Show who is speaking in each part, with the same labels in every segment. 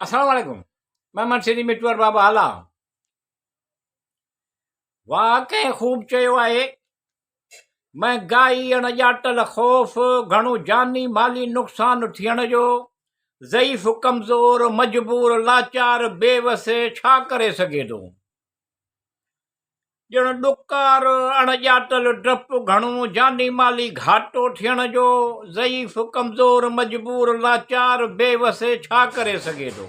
Speaker 1: السلام عليڪم محمد سنڌي مٽو ارباب هالا واهه ڪنهن خوب چيو آهي مهنگائي اڻ ڄاتل خوف گهڻو جاني مالي نقصان ٿيڻ جو ضعيف ڪمزور مجبور لاچار بي وس ڇا ڪري سگهي ٿو ڄڻ ڏڪار، اڻ ڄاتل ڊپ، گهڻو جاني مالي گهاٽو ٿيڻ جو، ضعيف، ڪمزور، مجبور، لاچار، بي وس ڇا ڪري سگهي ٿو؟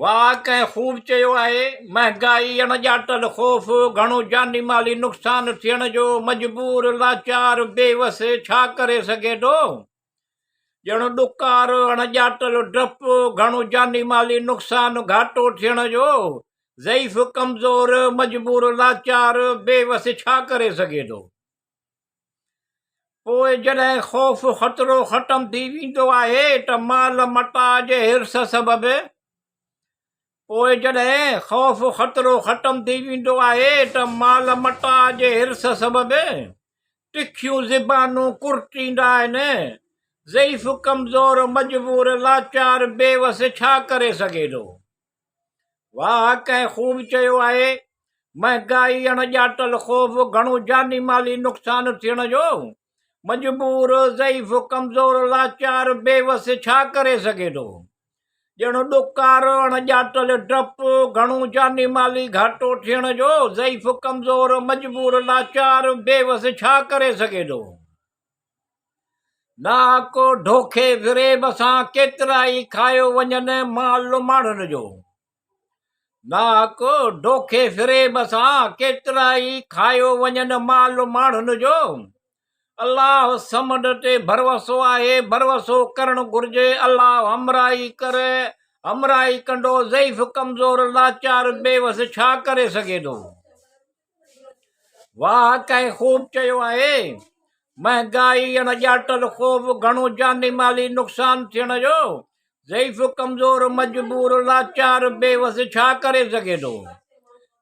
Speaker 1: واهه ڪنهن خوب چيو آهي، مهنگائي، اڻ ڄاتل خوف، گهڻو جاني مالي نقصان ٿيڻ جو، مجبور، لاچار، بي وس ڇا ڪري سگهي ٿو؟ ڄڻ ڏڪار، اڻ ڄاتل ڊپ، گهڻو جاني مالي نقصان گهاٽو ٿيڻ جو، ضعيف، ڪمزور، مجبور، لاچار، بي وس ڇا ڪري سگهي ٿو؟ پوء جڏهن خوف خطرو ختم ٿي ويندو آهي ته مال متاع جي حرص سبب پوء جڏهن خوف خطرو ختم ٿي ويندو آهي ته مال متاع جي حرص سبب تکيون زبانون ڪرٽيندا آهن. ضعيف، ڪمزور، مجبور، لاچار، بي وس ڇا ڪري سگهي ٿو؟ واهه ڪنهن خوب چيو آهي، مهنگائي، اڻ ڄاتل خوف، گهڻو جاني مالي نقصان ٿيڻ جو، مجبور، ضعيف، ڪمزور، لاچار، بي وس ڇا ڪري سگهي ٿو؟ ڄڻ ڏڪار، اڻ ڄاتل ڊپ، گهڻو جاني مالي گهاٽو ٿيڻ جو، ضعيف، ڪمزور، مجبور، لاچار، بي وس ڇا ڪري سگهي ٿو؟ ناحق ڌوکي فريب سان ڪيترائي کايو وڃن مال ماڻهن جو. ناحق ڌوکي فريب سان ڪيترائي کايو وڃن مال ماڻهن جو. الله صمد تي ڀروسو آهي، ڀروسو ڪرڻ گهرجي، الله همراهي ڪري، همراهي ڪندو، ضعيف ڪمزور لاچار بي وس ڇا ڪري سگهي ٿو؟ واهه ڪنهن خوب چيو آهي، مهنگائي اڻ ڄاتل خوف گهڻو جاني مالي نقصان ٿيڻ جو، ضعيف ڪمزور مجبور لاچار بي وس ڇا ڪري سگهي ٿو؟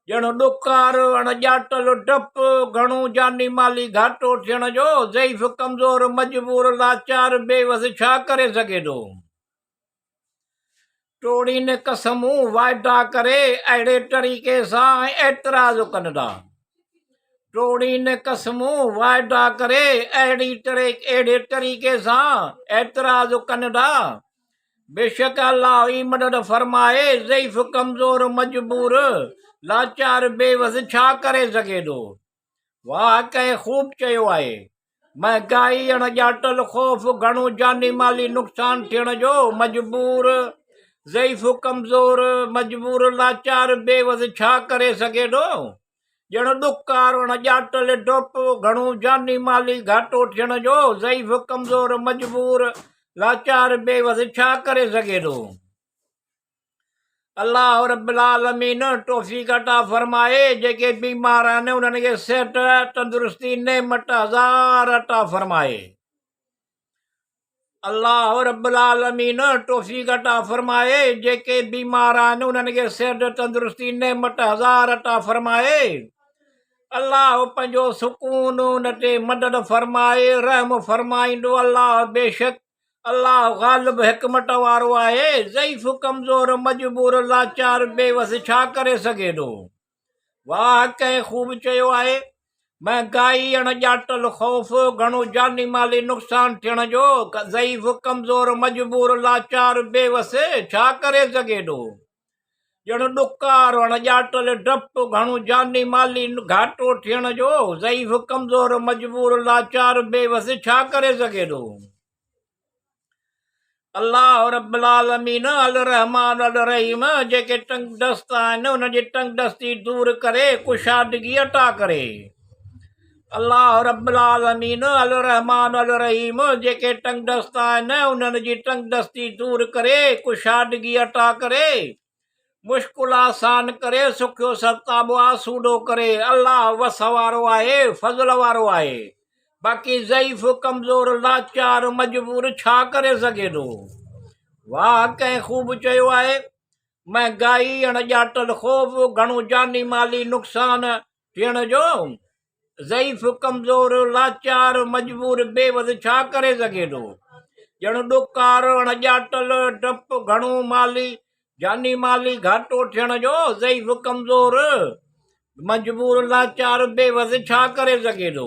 Speaker 1: ڄڻ ڏڪار، اڻ ڄاتل ڊپ، گهڻو جاني مالي گهاٽو ٿيڻ جو، ضعيف ڪمزور مجبور لاچار بي وس ڇا ڪري سگهي ٿو؟ ٽوڙين قسمون واعدا ڪري اهڙي طريقي سان اعتراض ڪندا. ٽوڙين قسمون واعدا ڪري اهڙي اهڙي طريقي سان اعتراض ڪندا. بيشڪ الله ئي مدد فرمائي، ضعيف، ڪمزور، مجبور، لاچار، بي وس ڇا ڪري سگهي ٿو؟ واهه ڪنهن خوب چيو آهي، مهنگائي، اڻ ڄاتل خوف، گهڻو جاني مالي نقصان ٿيڻ جو، مجبور، ضعيف، ڪمزور، مجبور، لاچار، بي وس ڇا ڪري سگهي ٿو؟ ڄڻ ڏڪار اڻ ڄاتل ڊپ، گهڻو جاني مالي گهاٽو ٿيڻ جو، ضعيف، ڪمزور، مجبور، لاچار، بي وس ڇا ڪري سگهي ٿو؟ الله رب العالمين توفيق عطا فرمائي، جيڪي بيمار آهن انهن کي صحت تندرستي نعمت هزار عطا فرمائي. الله رب العالمين توفيق عطا فرمائي، جيڪي بيمار آهن انهن کي صحت تندرستي نعمت هزار عطا فرمائي. الله پنهنجو سڪون ان تي مدد فرمائي، رحم فرمائيندو الله بيشڪ الله غالب حڪمت وارو آهي، ضعيف ڪمزور مجبور لاچار بي وس ڇا ڪري سگهي ٿو؟ واهه ڪنهن خوب چيو آهي، مهنگائي، اڻ ڄاتل خوف، گهڻو جاني مالي نقصان ٿيڻ جو، ضعيف، ڪمزور، مجبور، لاچار، بي وس ڇا ڪري سگهي ٿو؟ ڄڻ ڏڪار، اڻ ڄاتل ڊپ، گهڻو جاني مالي گهاٽو ٿيڻ جو، ضعيف، ڪمزور، مجبور، لاچار، بي وس ڇا ڪري سگهي ٿو؟ الله رب العالمين الرحمٰن الرحيم جيڪي تنگ دست آهن انهن جي تنگ دستي دور ڪري ڪشادگي عطا ڪري. الله رب العالمين الرحمٰن الرحيم جيڪي تنگ دست آهن انهن جي تنگ دستي دور ڪري ڪشادگي عطا ڪري. مشڪل آسان ڪري سکيو ستابو آسودو ڪري الله وس وارو آهي فضل وارو آهي باقي ضعيف ڪمزور لاچار مجبور ڇا ڪري سگهي ٿو واهه ڪنهن خوب چيو آهي مهنگائي اڻ ڄاتل خوف گهڻو جاني مالي نقصان ٿيڻ جو ضعيف، ڪمزور، لاچار، مجبور، بي وس ڇا ڪري سگهي ٿو؟ ڄڻ ڏڪار، اڻڄاتل، ڊپ، گهڻو مالي، جاني مالي گهاٽو ٿيڻ جو، ضعيف ڪمزور، مجبور لاچار بي وس ڇا ڪري سگهي ٿو؟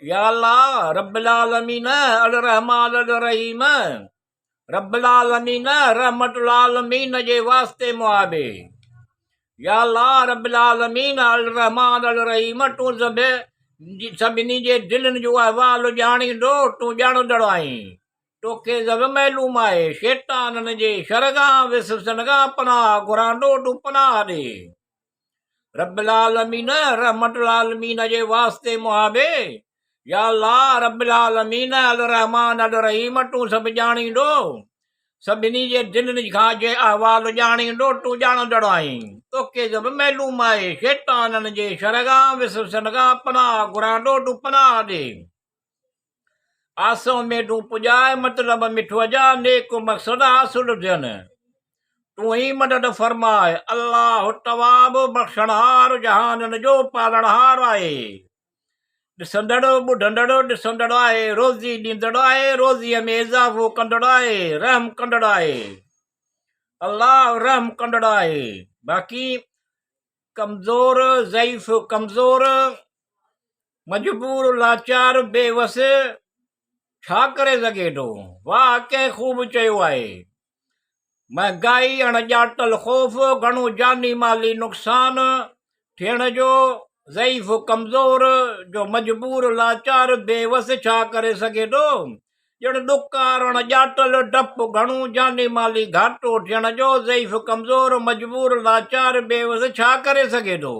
Speaker 1: يا الله رب العالمين الرحمٰن الرحيم رب العالمين رحمت العالمين جي واسطي معابي يا الله رب العالمين الرحمٰن الرحيم تون سڀ سڀني جي دلين جو احوال ڄاڻيندو تون ڄاڻندڙ آهين توکي سڀ معلوم آهي شيطانن جي شر کان وسوسن کان پناهه گهران ٿو تون پناهه ڏي رب العالمين رحمت العالمين جي واسطي محابي يا الله رب العالمين الرحمٰن الرحيم تون سڀ ڄاڻيندو سڀني جي دلين کان جي احوال ڄاڻيندو تون ڄاڻندڙ آهين توکي سڀ معلوم آهي شيطانن جي شر کان وسوسن کان پناهه گهران ٿو تون پناهه ڏي آسون اميدون پڄاء مطلب مٺوء جا نيڪ مقصد حاصل ٿين تون ئي مدد فرماء الله تواب بخشڻهار جهانن جو پالڻهار آهي ڏسندڙ ٻڌندڙ ڏسندڙ آهي روزي ڏيندڙ آهي روزيء ۾ اضافو ڪندڙ آهي رحم ڪندڙ آهي الله رحم ڪندڙ آهي باقي ڪمزور ضعيف ڪمزور مجبور لاچار بي وس ڇا ڪري سگهي ٿو؟ واهه ڪنهن خوب چيو آهي. مهنگائي، اڻ ڄاتل خوف، گهڻو جاني مالي نقصان ٿيڻ جو، ضعيف ڪمزور جو مجبور لاچار بي وس ڇا ڪري سگهي ٿو؟ ڄڻ ڏڪار، اڻ ڄاتل ڊپ، گهڻو جاني مالي گهاٽو ٿيڻ جو، ضعيف ڪمزور مجبور لاچار بي وس ڇا ڪري سگهي ٿو؟